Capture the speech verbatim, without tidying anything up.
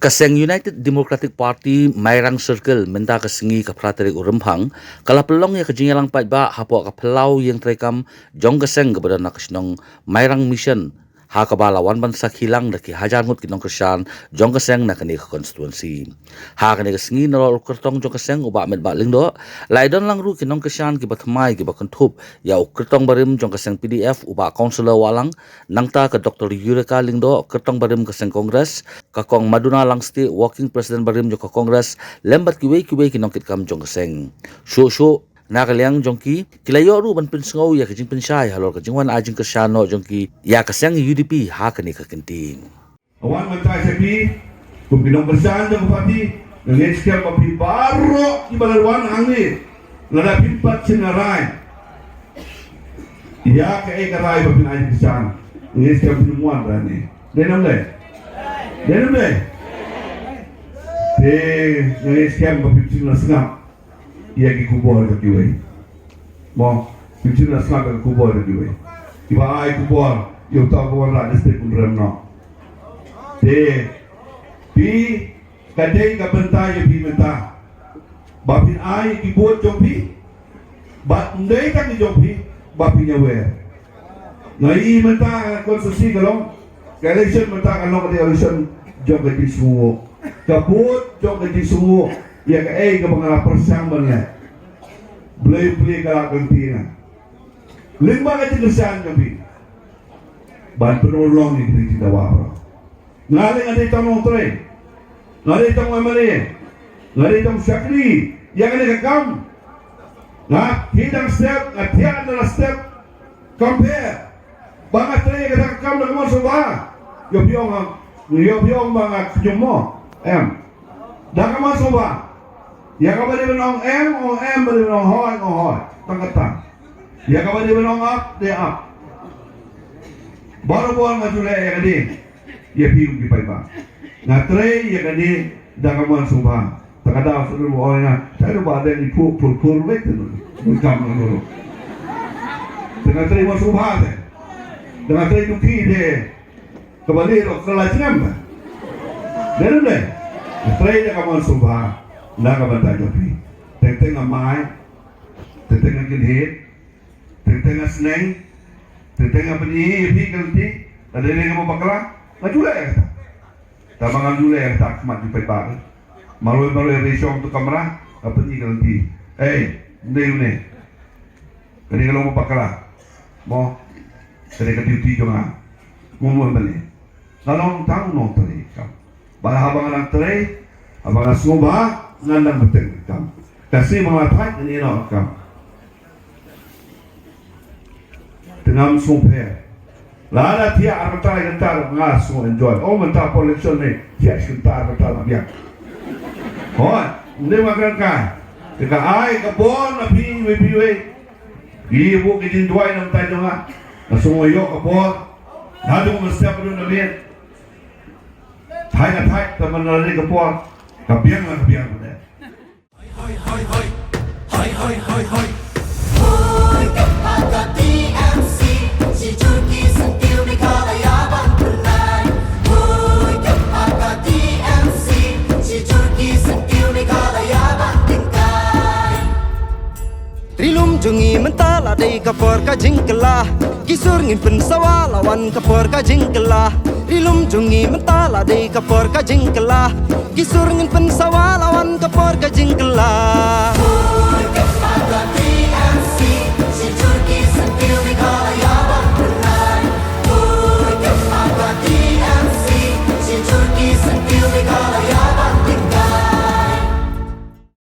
Ka seng United Democratic Party Mairang Circle mynta ka sngi ka phra tarik u Rymphang ka la pynlong ïa ka jingïalang paidbah hapoh ka phyllaw ïing treikam jong ka seng kaba don ha ka shnong Mairang Mission, ha kaba la wan ban sakhi lang da ki hajar ngut ki nongkyrshan jong ka seng na kane ka constituency. Ha kane ka sngi nalor u kyrtong jong ka seng u Bah Metbah Lyngdoh, la ïadon lang ruh ki nongkyrshan kiba thymmai kiba kynthup ïa u kyrtong barim jong ka seng P D F u Bah Councillor Wahlang, nangta ka Doctor Eureka Lyngdoh, kyrtong barim ka seng Congress, ka Kong Maduna Langstieh, Working President barim jong ka Congress, lem bad kiwei kiwei ki nongkitkam jong ka seng. Shuh shuh na ka liang jong ki, ki la ïoh ruh ban pynsngew ïa ka jingpynshai halor ka jingwan ai jingkyrshan noh jong ki ïa ka seng U D P ha kane ka kyntien. Wan mynta sha phi kum ki nongkyrshan jong ka party, nga ngeit skhem ba phi baroh kiba la wan hangne, lada phi pat sngewrai ïa kaei ka rai ba phin ai jingkyrshan, nga ngeit skhem phin wan hangne. Dei ne em dei? Dei ne em dei? Te nga ngeit skhem ba phin sngap ïa ki khubor jong kiwei. Mo, phin sngap ïa ki khubor jong kiwei. Kiba ai khubor ïa uta u ba wanrah district un rem noh. Te phi, ka dei ka bynta ïa phi mynta ba phin ai ki vote jong phi. Bad ym dei tang ki jong phi, ba phin ïawer. Nga ïohi mynta ka constituency ka long, ka election mynta ka long ka election jong ka jingsngewnguh. Ka bud jong ka jingsngewnguh ïa kaei kaba nga la pyrshang ban leh. Blei plie ka la kynti nga. Lyngba ka jingkyrshan jong phi ban pynurlong ïa ki jingdawa baroh. Nga leh, nga dei tang nongtrei. Nga dei tang M L A. Nga dei tang shakri ïa kane ka kam. Nga thied tang step, nga thied tang step. Compare ba nga trei ïa kata ka kam da ka mon sngewbha. Ïoh phi ong, ïoh phi ong ba nga kñium mo? Em. Da ka mon sngewbha. Ïa kaba dei ban ong em, ong em, ba dei ban ong hooid, ong hooid. Tang kata. Ïa kaba dei ban ong ap, dei ap. Barabor nga ju leh ïa kane ïa phi kum ki paidbah. Nga trei ïa kane da ka mon sngewbha. Te ka daw shu ong ïa nga, te ruh ba dei ni phu phu phu wei te. Bun kam nga ruh. Te nga trei mon sngewbha te. Te nga trei duh ki te. Kaba leh ruh ka la jingem te. Dei ruh dei. Nga trei da ka mon sngewbha na ka bynta jong phi. Teng teng nga mai. Teng teng nga kynhit. Teng teng nga sneng, teng teng nga pyni ïa phi ka lynti, lada dei nga ba bakla, nga ju leh ïa kata. Tangba ngam ju leh ïa kata ha khmat jong paidbah. Marwei marwei re shong tu kamra, nga pyni ka lynti. Ei, une une. Kane ka long ba bakla. Mo, kane ka duty jong nga. Mo mo bane. Nga long tang u nongtrei kam. Bad haba nga dang trei, haba nga sngewbha, ngan dang bteng kam. Ka sngi ba nga la thait ngan ïehnoh kam. Te ngam sngewpher. Lada thiah ar kynta lai kynta nga sngew enjoy. Oh, mynta por election ne thiah shi kynta ar kynta la biang. Hooid, ym dei ma kren kai. Te ka ai ka bor na phi iwei pa iwei. Ïa buh ka jingduwai na bynta jong nga. Nga sngew ïoh ka bor. Naduh mynstep haduh mynmiet. Thait nga thait, tangba lada dei ka por, ka biang la ka biang. Hoi, hoi, hoi, hoi. Hoi, hoi, hoi, hoi. Hoi, ka pa ka T M C, shi jur ki syntiew Meghalaya ban pynlait. Hoi, ka pa ka T M C, shi jur ki syntiew Meghalaya ban tyngkai. Ri lum jong ngi mynta la dei ka por ka jingkylla. Ki sur ngin pynsawa la wan ka por ka jingkylla. Ri lum jong ngi mynta la dei ka por ka jingkylla. Ki sur ngin pynsawa la wan ka por ka jingkylla.